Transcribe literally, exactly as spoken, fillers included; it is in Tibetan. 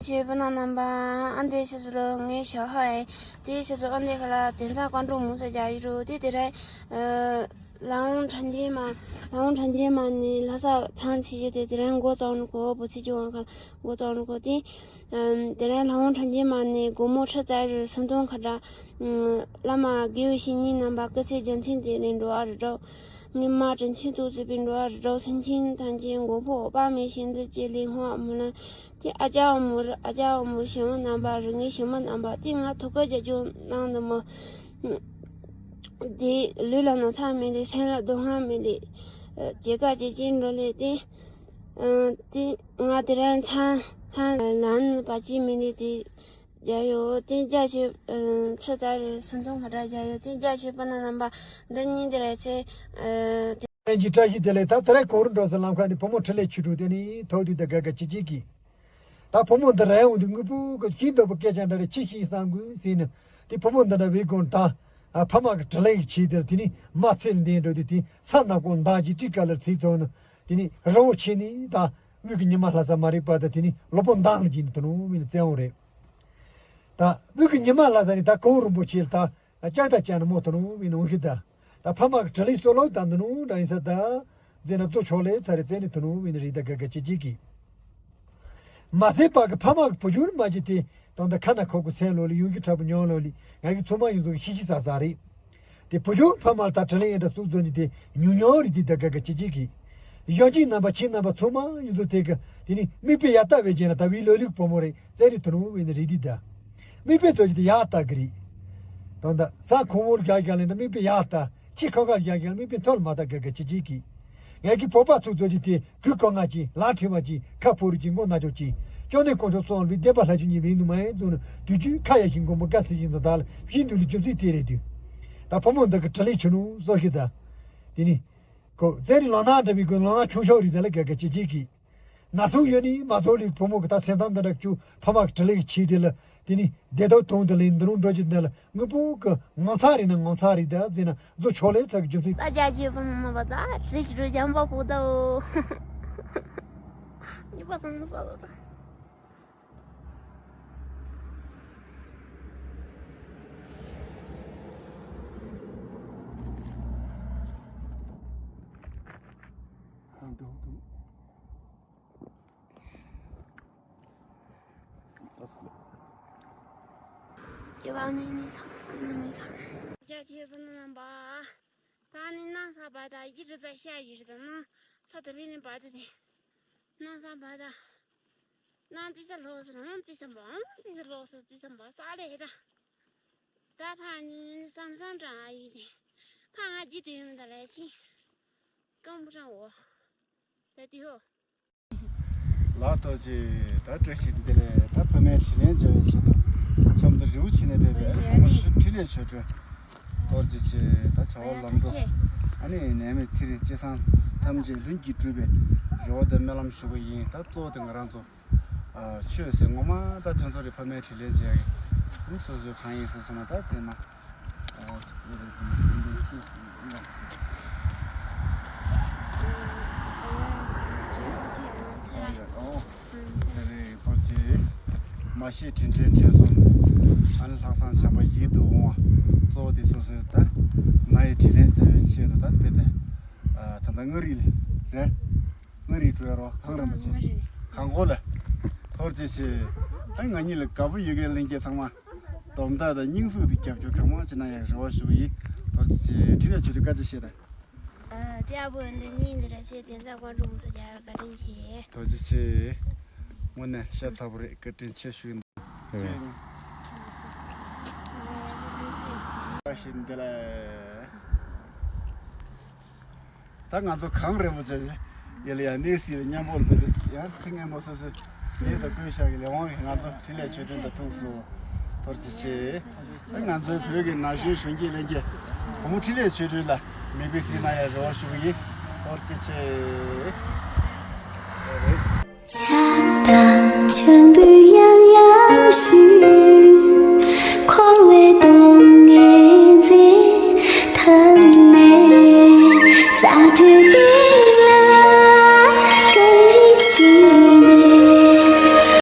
ཅེས་སྤུན་ཟླ་རྣམ་པ། ཨ་འདི་ཆུ་ཚོད་ལོ་ངའི་ཞོགས་ཧ་ཨེ། དེའི་ཆུ་ཚོད་ཨ་འདི་ཁ་ལ་དེ་ཚ་བཀའ་འགྲོ་མུ་ས་རྒྱག་ཡོད་རུ་དེ་དེ་ར། ལ་འོང་ཁྲ་འཇིན་མ། ལ་འོང་ཁྲ་འཇིན་མ་ནི་ལྷ་ས་ཚང་ཆེ་ཆེ་དེ་དེ་ར་འགོ་བཙོང་ནུ་གོ་བུ་ཚི་ཅུང་ཁ་ལ་འགོ་བཙོང་ནུ་གོ་དེ། དེ་ར་ལ་འོང་ཁྲ་འཇིན་མ་ནི་སྒོར་མོ་ཁྲི་ཙ་རེ་སུམ་སྟོང་ཁ་དྲ། བླ་མ་དགེ་བའི་བཤེས་གཉེན་རྣམ་པ་སྐུ་ཚེ་རྒྱལ་མཚན་དེ་ནས་འགྲོ་བ་རི་གྲོགས། ངའི་མ་དྲིན་ཆེན་གཙོ་བྱས་པའི་འགྲོ་བ་རི་གྲོགས་སེམས་ཅན་ཐམས་ཅད་མགོན་པོ་དཔག་མེད་ཞིང་འདུལ་གྱི་ལས་ངོ་མ་ལ། དེ་ཨ་ཅག་མོ་རི་ཨ་ཅག་མོ་ཞི་མོ་རྣམ་པ་རི་ངའི་ཞི་མོ་རྣམ་པ་དེ་ང་ཐུགས་ཁུར་རྒྱ་ཆེན་གནང་འདུག་མོ། དེ་ལུས་ལ་ན་ཚ་མེད་ལེ་སེམས་ལ་སྡུག་བསྔལ་མེད་ལེ། རྒྱལ་ཁ་ཇེ་ཆེར་འགྲོ་ལེ་དེ། དེ་ང་དེ་རིང་ཚང་ཚང་ལ་ན་བ་ཅི་མེད་ལེ་དེ། རྒྱ་ཡོད་དེ་རྒྱ་ཆེ། ཁྲི་ཙ་རེ་སུམ་སྟོང་ཁ་དྲ་རྒྱ་ཡོད་དེ་རྒྱ་ཆེ་པ་ན་རྣམ་པ་འདི་གཉིས་དེ་རེད་ཚེ། ཨེན་ཇི་བཀྲ་ཤིས་བདེ་ལེགས། ད་དེ་རིང་གོང་རིམ་འགྲོ་ས་ལམ་ཁ་ནས་བུ་མོ་འཕྲིན་ལས་ཆོས་སྒྲོན་དེ་ནི་ཐོག་དུས་དང་དགའ་དགའ་སྐྱིད་སྐྱིད་ཀྱིས། ད་བུ་མོ་འདི་རང་འོང་དུས་དངོས་པོ་གི་ཤིང་རྟ་པོ་སྐད་ཆ་འདྲ་རེ་ཆི་ཤིང་བསམ་དགོས་ཟེར་ནས་དེ་བུ་མོ་འདི་འདྲ་བའི་སྒོ་ནས་ད་ཕ་མ་གི་དྲིན་ལན་གྱི་ཆེད་དེར་དེ་ནི་མ་ཚེ་འདས་འགྲོ་དུས་དེ་ས་ནག་པོ་མདའ་གྱི་ཏི་ཀ་ལར་ཚིག་ཚོགས་ནས་དེ་ནི་རི་བོ་ཆེ་ནི་ད་དབུས་ཀྱི་ཉི་མ་ལྷ་ས་མ་རིག་པ་ད་དེ་ནི་ལོ་པོ་མདའ་གྱི་ནི་དུ་ནུ་མིན་བཙན་འོང་རེད། ད་དབུས་ཀྱི་ཉི་མ་ལྷ་ས་ནི་ད་གོང་རིན་པོ་ཆེ་ལ་ད། ལྕགས་རྟ་བཅའ་ནས་མོ་ཐོན་ནོ་མིན་འོང་ཤི་ད། ད་ཕ་མ་གི་དྲིན་ལན་གསོ་ལོག་ད་འདི་ནོ་འདྲ་ཡིན་ས་ད། རྫས་ན་གཙོ་ཆོག་ལས་ཚ་རེ་རྩེ་ནས་ཐོན་ནོ་མིན་རི་ད་དགའ་དགའ་སྐྱིད་སྐྱིད་ཀྱིས། མ་ཚད་པ་གི་ཕ་མ་གི་བུ་ཆུང་མ་ཅི་དེ་དང་ད་ཁ་ན་ཁོག་གི་སེམས་ལོ་ལི་ཡོང་གི་འཁྲབ་པོ་ཉོང་ལོ་ལི་ང་གི་ཚོ་མ་ཡོང་ཚོ་གི་ཤི་ཤི་ས་ས་རེད། དེ་བུ་ཆུང་ཕ་མ་ལ་ད་དྲིན་ལན་ཡིན་འདྲ་གསུག་ཚོ་ནི་དེ་ཉུང་ཉུང་རི་དེ་ད་དགའ་དགའ་སྐྱིད་སྐྱིད་ཀྱིས། གཞོན་སྐྱེས་རྣམ་པ་ཁྱེད་རྣམ་པ་ཚོ་མ་ཡོང་ཚོ་དེ་གི་དེ་ནི་མིག་དཔེ་ཡར་ལྟ་བའི་རྗེས་ན་ད་བི་ལོ་ལི་གི་བུ་མོ་རེད། རྩེ་རེ་ཐུ་རུང་བས་ནི་རི་དི་ད། མིག་དཔེ་ཚོ་ཅི་དེ་ཡག་ལྟ་གི་རེད། དོན་དག་ས་ཁོ་བོར་རྒྱག་རྒྱག་ལེན་ད་མིག་དཔེ་ཡག་ལྟ། ཆི་ཁ་ཁ་རྒྱག་རྒྱག་མིག་དཔེ་མཐོལ་མ་ལྟ་གི་གི་ཅི་ཅི་གི། ངས་ཀྱི་བོད་པ་ཚོ་ཚོ་ཅི་དེ་གུས་གོ་ང་ཅི་ལག་ཁྲི་བ་ཅི་ཁ་ཕོ་རི་ཅི་མགོ་ན་ཅོག་ཅི། ཅོ་ནེ་ཁོང་ཚོ་སོང་བའི་བདེན་པ་ལྷ་ཆུ་གཉིས་བིང་དུ་མ་ཡིན་ཚོ་ནི་དུས་ཅི་ཁ་ཡ་ཞིང་མགོ་མོ་དགའ་སི་ཞིང་ཚ་དག་ལ་བཞི་འདུག་ལི་ཅུ་ཚིག་དེ་རེད་དུས། ད་བུ་མོ་འདི་གི་དྲི་ལི་ཆུ་ནུ་སོ་ཤི་ད། དེ་ནི། ཁོ་རྩེ་རི་ལོ་ན་འདྲ་བའི་གི་ལོ་ན་ཆུང་ཤོག་རི་དེ་ལ་ག་ག་ཅི་ཅི་གི། ན་ཟུག་ཡོད་ནི་མ་ཚོགས་ལི་བུ་མོ་གི་ད་སེམས་ཐང་འདི་འདྲ་བཅུ་ཕ་མ་གི་དྲིན་ལས་ཀྱི་ཆེད་དེ་ལ་དེ་ནི་བདེ་ཐོག་དོང་དེ་ལ་འདི་རུང་འགྲོ་ཅི་འདི་ལ་དངོས་པོ་གི་ངོ་མཚར་རེད་ན་ངོ་མཚར་རེད་ད་ཟེར་ན་བཟོ་ཆོག་ལས་ཚ་གི་རྒྱུ་མཚན། ད་རྒྱ་ཆེ་བུ་མོ་མ་ད་རྩེ་ཆུ་རུ་འཇམ་པ་ཕོག་ད་འོ། གཉིས་པ་སང་ས་ལོ་ད། ཡོ་ག་ནི་ནི་ཚང་ནི་ནི་ཚང་། རྒྱ་ཆེ་བུ་མོ་རྣམ་པ། ད་ནི་ནང་ས་བ་ད་ཡི་རི་ད་ཤ་ཡི་རི་ད་ནང་ས་ད་རི་ནི་བ་ད་དེ། ནང་ས་བ་ད། ནང་ཏི་ས་ལོ་སོ་ནང་ཏི་ས་བ་ཏི་ས་ལོ་སོ་ཏི་ས་བ་ས་ལེ་ད། ད་ཕ་ནི་ནི་སམ་སམ་དྲང་ཨ་ཡི་དེ། ཕ་ང་ཇི་དུ་ཡོད་མི་ད་ལེ་ཆི། ཀམ་བུ་དྲང་འོ། ད་དེ་ཧོ། ལགས་ཐུགས་རྗེ་ཆེ། ད་བཀྲ་ཤིས་བདེ་ལེགས། ད་ཕ་མའི་དྲིན་ལན་འཇལ་བའི་ཆེད་དུ་འཆམ་དུ་རེའུ་ཆེ་ནས་སྦས་པའི་ཨ་ནི་ཁོང་མོ་ཤི་འཕྲིན་ལས་ཆོས་སྒྲོན། ཐུགས་རྗེ་ཆེ། ད་བྱ་བ་ལམ་འགྲོ། ཨ་ནི་ནད་མེད་ཚེ་རིང་ལྕེ་བཟང་ཐམས་ཅད་ལྷུན་གྱིས་གྲུབ་པའི་རེ་བ་དང་སྨོན་ལམ་ཞུ་གི་ཡིན། ད་གཙོ་བོ་དེ་ང་རང་ཚོ་ཨ་ཆོས་ཟེར་ངོ་མ་ད་དེ་ཚོ་རེད། ཕ་མའི་དྲིན་ལན་འཇལ་གི་ཨ་ནི་སོ་སོའི་གང་ཡིན་སོ་སོ་ན་ད་དེ་ན། ཚེ་རིང་རྡོ་རྗེ། མ་ཤེས་དྲིན་དྲན་དྲན་གསུམ། ཨ་ནི་ལྷག་བསམ་བྱམས་པ་ཡིད་དུ་འོང་བ། གཙོ་བོ་དེ་སོ་སོའི་ད་མ་ཡི་དྲིན་ལན་འཇལ་བའི་ཆེད་དུ་ད་དཔེ་དེ་ད་ལྟ་མངའ་རིས་ལ་རེད། མངའ་རིས་འགྲོ་ཡ་རོ་གངས་རིན་པོ་ཆེ། གངས་སྐོར་ལ། ཐུགས་རྗེ་ཆེ། ད་ང་གཉིས་ལ་དགའ་པོ་ཡོད་མཁན་ལྷན་རྒྱས་ཚང་མ། སྡོམ་ཐག་དང་སྙིང་ཟུག་དེ་རྒྱབ་སྐྱོར་གང་མང་བྱེད་ན་ཡང་རེ་བ་ཞུ་གི་ཡིན། ཐུགས་རྗེ་ཆེ། འཕྲིན་ལས་ཆོས་སྒྲོན་བཀའ་དྲིན་ཆེ་ད། ཨ་ཏེ་ཨ་བོ་འདི་གཉིས་འདི་ར་ཆེ་དེ་ཚ་ཀོང་ཀྲུང་སོ་རྒྱ་གར་བཀའ་དྲིན་ཆེ། ཐུགས་རྗེ་ཆེ། དངོས་གནས་ཤ་ཚ་པོ་རེད། བཀའ་དྲིན་ཆེ་ཞུ་ཡིན། ཨེ། བཀྲ་ཤིས་བདེ་ལེགས། ད་ང་ཚོ་གངས་རིན་པོ་ཆེ་ཡེ་ལ་ཡ་གནས་སྲིད་ལ་མཉམ་པོར་འདུག་སྟེ་ཡང་ཚིག་ངན་མོ་སོ་སོའི་ལས་དང་བཀོད་བཞག་གི་ལས་དབང་གིས་ང་ཚོ་འཕྲིན་ལས་ཆོས་སྒྲོན་དང་ཐུག་སོང་། ཐུགས་རྗེ་ཆེ། ད་ང་ཚོའི་བོད་ཀྱི་ན་གཞོན་གཞོན་སྐྱེས་ལྷན་རྒྱས་བུ་མོ་འཕྲིན་ལས་ཆོས་སྒྲོན་ལ་མིག་དཔེ་གཟིགས་གནང་ཡ་རེ་བ་ཞུ་གི་ཡིན། ཐུགས་རྗེ་ཆེ། ཆགས་སྡང་མཆོད་འབུལ་ཡང་ཡང་ཞུ།